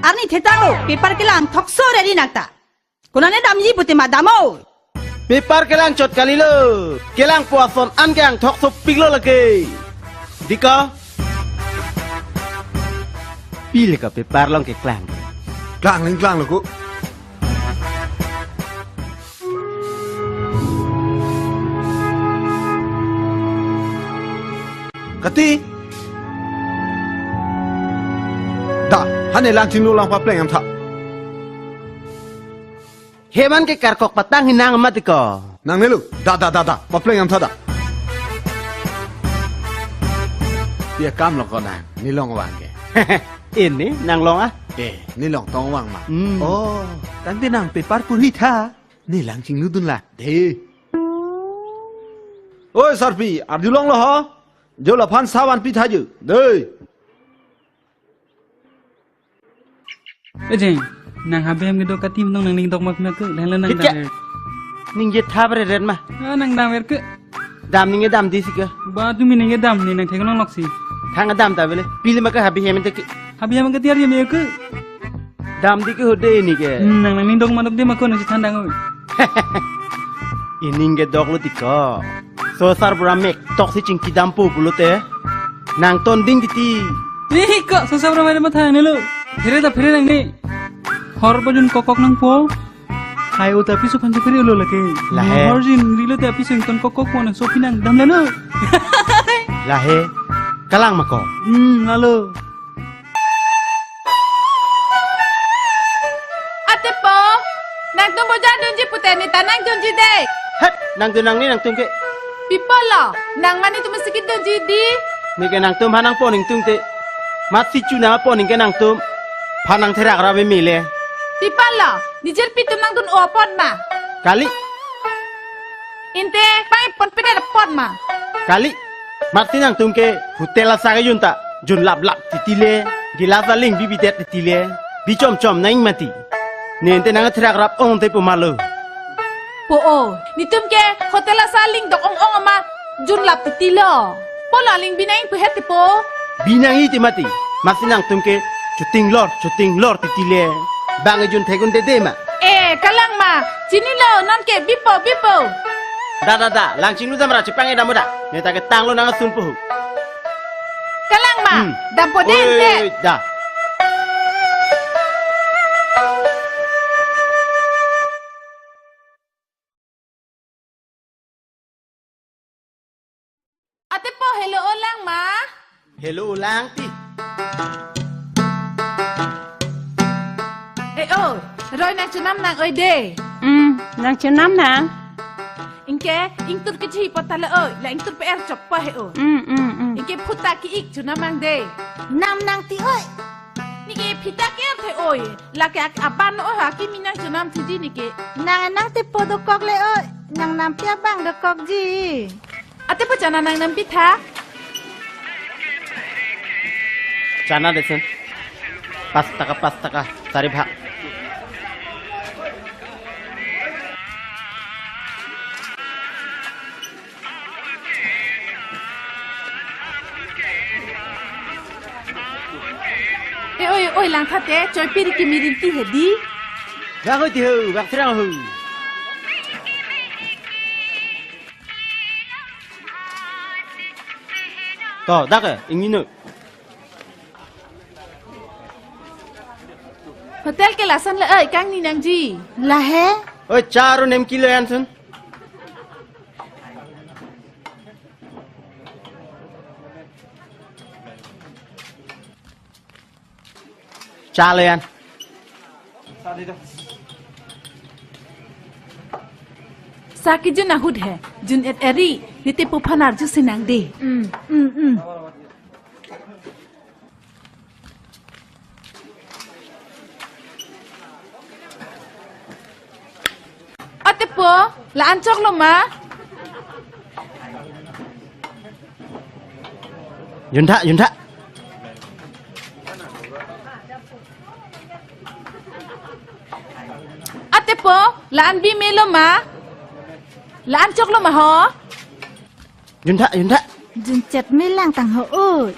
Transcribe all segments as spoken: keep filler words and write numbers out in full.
Arni thetanglo, paper kelang thokso ready nangta. Konane damji pute ma dam-o. Paper kelang chot kalilo. Kelangpo ason an ke angthok sopiklo lake. Diko. Pile ka paper along keklang. Klang ling klang lo ko. Kati. Da, hane lang chinglu lang papleng amtha. Heman ke karkok patang hinang amat ko. Nangnelo, da, da, da, da, papleng amtha da. Dia kam lo ko nang, nelong vang ke. Ini nanglong ah? Eh, nelong tong vang ma. Hmm. Oh, tangte nang paper purhi tha. Nelang chingludun la. De. Oi, Sarpi, arjulonglo ho? Jo laphan sawan pi tha jo. De. Ejeng, nang habe hem kedo kati nong nangning dok mak mak ke, dang le nang Kit dang. Ningje tha bre ren ma. Ah, nang dang ver ke. Dam ningje damde si ke. Ba tumi ningje dam ne nang thek nong lok si. Thang dam ta bele. Pili ma ke habe hem te ke. Habe hem ke tiar ye me ke. Damde ke hode ni ke. Hmm, nang nangning dok ma dok de ma ko nang si than dang oi. Ining ke dok lo ti ko. Sosar pura mek tok si chingki dampo pulote. Nang ton ding titi. Ih, kok sosar pura mek matha ne lo. Phere ta phere nang ne. Hor pajun kokok nangpo. Hai uta piso pansi phere lo lake. Lahe. Hor jin rilo ta piso ington kokok po nang sopi nang dam lalo. Lahe. Kalang ma ko. Hmm, lalo. Atepo, nangtum bojar dunji pute ne ta nang dunji de. Het, nang dun nangne nangtum ke. Pi apotlo, nang mane tum si kidunji di. Ne ke nangtum ha nangpon ingtung te. Mat si chu nangpon ing ke nangtum. Ha nang therak ra be mile. Pi apotlo, ne jirpi tum nang dun-o apot ma. Kali. Inte, pang ipon pedet apot ma. Kali. Mat si nangtum ke hotel asa kejun ta junlap lap titi le, gilas aling bibidet titi le, bi chom chom nang mati. Ne ente nang therak rap ong te pu ma lo. Po-o, netum ke hotel asa aling dok ong ong ma junlap titi lo. Apotlo aling bi nang pu het te po. Bi nang-i te mati. Mat si nangtum ke chuting lor, chuting lor titi le. Bang ejun thegun dede ma. Eh, kalang ma. Chinilo, non ke bipo, bipo. Da, da, da. Lang chinglu damra chepang-e dam da. Ne ta ke tanglo nang asun puhu. Kalang ma. Hmm. Dampo de ente. Oi, da. Atepo, helo-o lang ma. Helo-o lang ti. Eh, o, roi nang chunam nang oi de. Hmm, nang chunam nang. Ingke, ingtur kechi po ta lo oi, la ingtur pe er chok po he o. Hmm, hmm, hmm. Ingke phuta ki-ik chunam nang de. Nam nang ti oi. Ne ke phita ke-er the oi. Lake ak aban oi ha kimi nang chunam thi di ne ke. Nang nang te po dokok le oi. Nang nam pi abang dokokji. Atepo chana nang nam pi tha. Chana desen. Pas taka, pas taka. Sari bhag. Eh, oi, oi, langtha te, choi piri kimi rinti he di. Bak hoi ti ho, bak serang ho. To, dak eh, ingni no. Hotel ke lason le, oi, kangni nangji. Lahe? Oi, charo nem kilo ansun. Chale an. Sa kejun ahut he, jun-et eri, ne tepo aphan arjusi nangde. Hmm. Hmm, hmm. Ate po, la-an choklo ma? Juntha, juntha. Ate po, la-an bi melo ma? La-an choklo ma ho? Juntha, juntha. Junchet melang tang ho oi.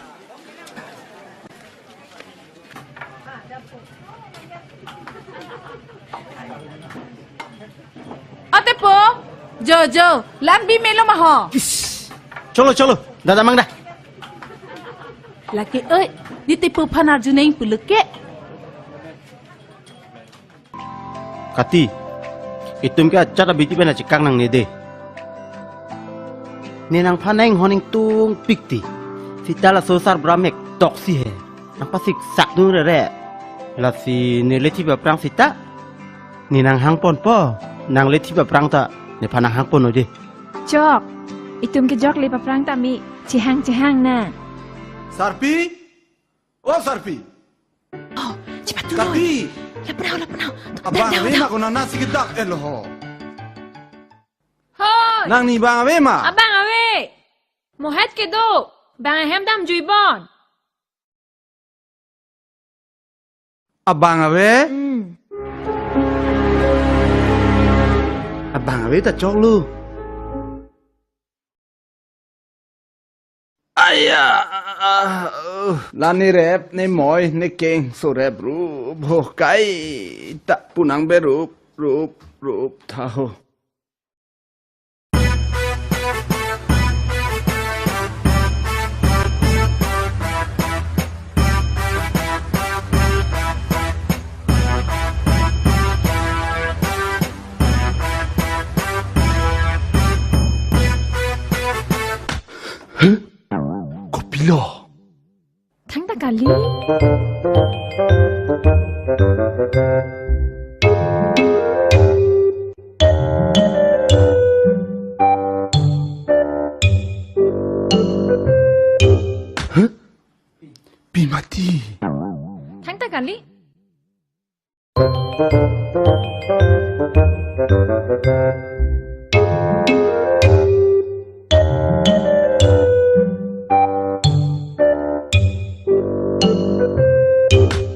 Ate po, jo, jo, la-an bi melo ma ho? Ish. Cholo, cholo, dada mang da. Lake oi, ne tepo aphan arju nang pulo ke. Kati, itum ke ajat abidi pen achikang nangne de. Ne nangphan nang honing tungpik ti. Sita laso sarbura mek toksi he. Nangpasiksak nure re. Lasi ne le thip aphrang sita. Ne nanghang ponpo. Nang le thip aphrang ta. Nephan nanghang pon noi de. Chok. Itum ke jok le aphrang ta mi. Chehang chehang na. Sarpi? O Sarpi. Oh, cepat turun. Kati. Lapnao, lapnao. Abang ave ma, konat nasi kedak-et lo ho. Hoi. Nangni abang ave ma? Abang ave. Mo het kedo. Bang ahem damjui bon. Abang ave? Hmm. Abang ave ta choklo. Aya, ah, uh, la ne rep, ne moi, ne keng, so rep rup ho, kaita pu nangbe rup, rup, rup tha ho. Huh? Kopilo? Thangta kali. Huh? Pi mati. Thangta kali.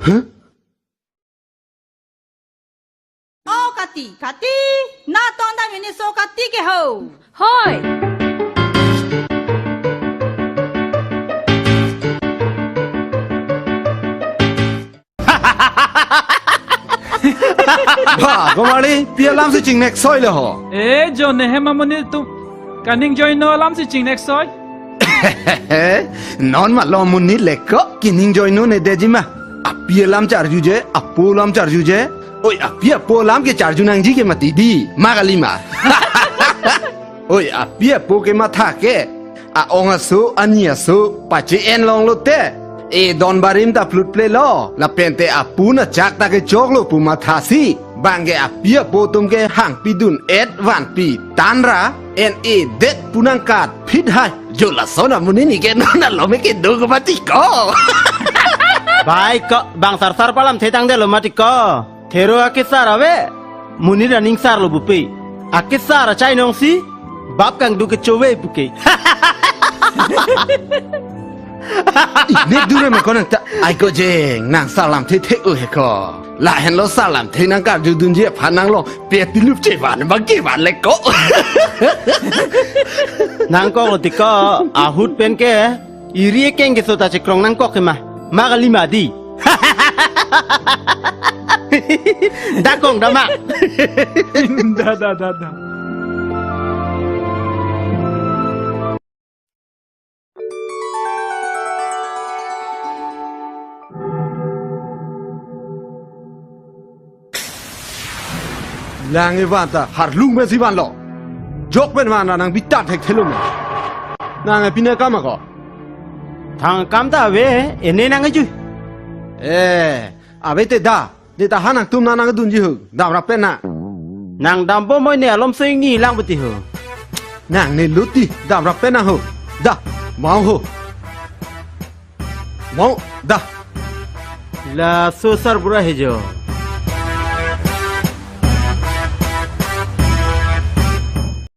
Huh? O Kati, Kati, natong dam ini so Kati ke ho. Hoi. Ba, Gomali, pi alamsi chingnek soi le ho. E, jo ne hem amonit atum. Kaningjoino alamsi chingnek soi. Non ma lo amonit le ko, kiningjoino ne deji ma. Api alam charjuje, apo alam charjuje. Oi, api apo alam ke charju nangji ke mati di, ma kali ma. Oi, api apo kematha ke. A-ong aso, ani aso, pache-en longlo te. E don barim ta phlutplelo, lapen te apu na chak ta kechoklo pu mathasi. Bang ke api apo atum ke hangpi dun-et vanpi tanra, en-edet pu nangkat phit hai. Jo lason amonit ni ke non alom ke do ke mati ko. Bai ko, bang sarsar pu alamthe tangdetlo mati ko. Thero akesar ave, monit aning sarlo bupe. Akesar achai nongsi, bap kangduk kechove puke. Inek dure ma ko nang ta, ai ko jeng, nang salam the the o he ko. Lahenlo salam the nang karju dunji aphan nang lo, pe tilup chevan, bang kevan le ko. Nangkoklo ti ko, ahut pen ke, iri ekeng keso ta chekrong nangkok ke ma, ma kali ma di. Dakong dama. Da, da, da, da. Lang evan ta harlung pensi vanlo. Jok pen van ra nang bitat thekthelo ma. Nang epina kam ako. Thang kam ta ave, ene nang eju. Eh, Ave te da, ne ta ha nangtum nang nangdunji ho, damrap pen nang. Nang dambom moi ne alom so ingni lang beti ho. Nang ne luti, damrap pen nang ho. Da, mau ho. Mau, da. Laso sarbura he jo.